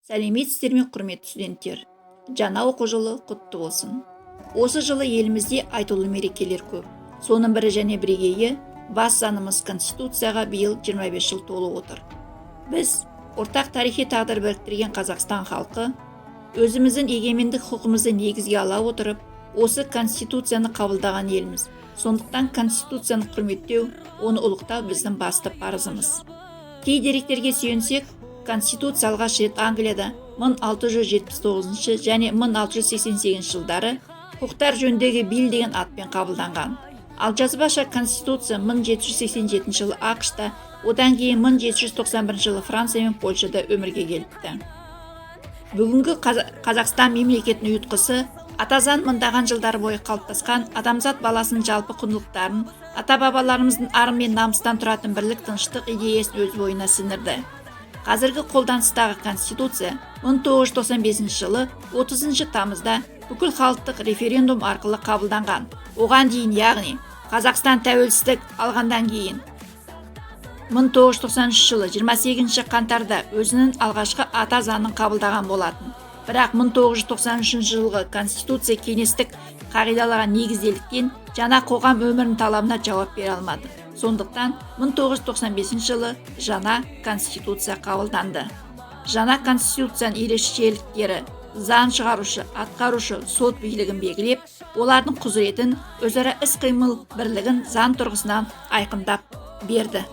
Сәлеметсіздер ме, құрметті студенттер! Жаңа оқу жылы құтты болсын! Осы жылы елімізде айтулы мерекелер көп. Соның бірі және бірегейі – бас заңымыз Конституцияға биыл 25 жыл толып отыр. Біз, ортақ тарихи тағдыр біріктірген Қазақстан халқы, өзіміздің егемендік құқығымызды негізге ала отырып, осы Конституцияны қабылдаған елміз. Сондықтан Конституцияны құрметтеу, оны ұлықтау – біздің басты парызымыз. Кей деректерге сүйенсек, Конституция алғаш рет Англияда 1679 және 1688 жылдары «Құқықтар жөніндегі бил» деген атпен қабылданған. Ал жазбаша Конституция 1787 жылы АҚШ-та, одан кейін 1791 жылы Франция мен Польшада өмірге келіпті. Бүгінгі Қазақстан мемлекетінің ұйытқысы Ата Заң мыңдаған жылдар бойы қалыптасқан адамзат баласының жалпы құндылықтарын, ата бабаларымыздың ар мен намыстан тұратын бірлік, тыныштық идеясын өз бойына сіңірді. Қазіргі қолданыстағы Конституция 1995 жылы 30 тамызда бүкіл халықтық референдум арқылы қабылданған. Оған дейін, яғни Қазақстан тәуелсіздік алғаннан кейін 1993 жылы 28 қаңтарда өзінің алғашқы Ата Заңын қабылдаған болатын. Бірақ 1993 жылғы Конституция кеңестік қағидаларға негізделгендіктен, жаңа қоғам өмірінің талабына жауап бере алмады. Сондықтан 1995 жылы жаңа Конституция қабылданды. Жаңа Конституцияның ерекшеліктері: заң шығарушы, атқарушы, сот билігін белгілеп, олардың құзыретін, өзара іс-қимыл бірлігін заң тұрғысынан айқындап берді.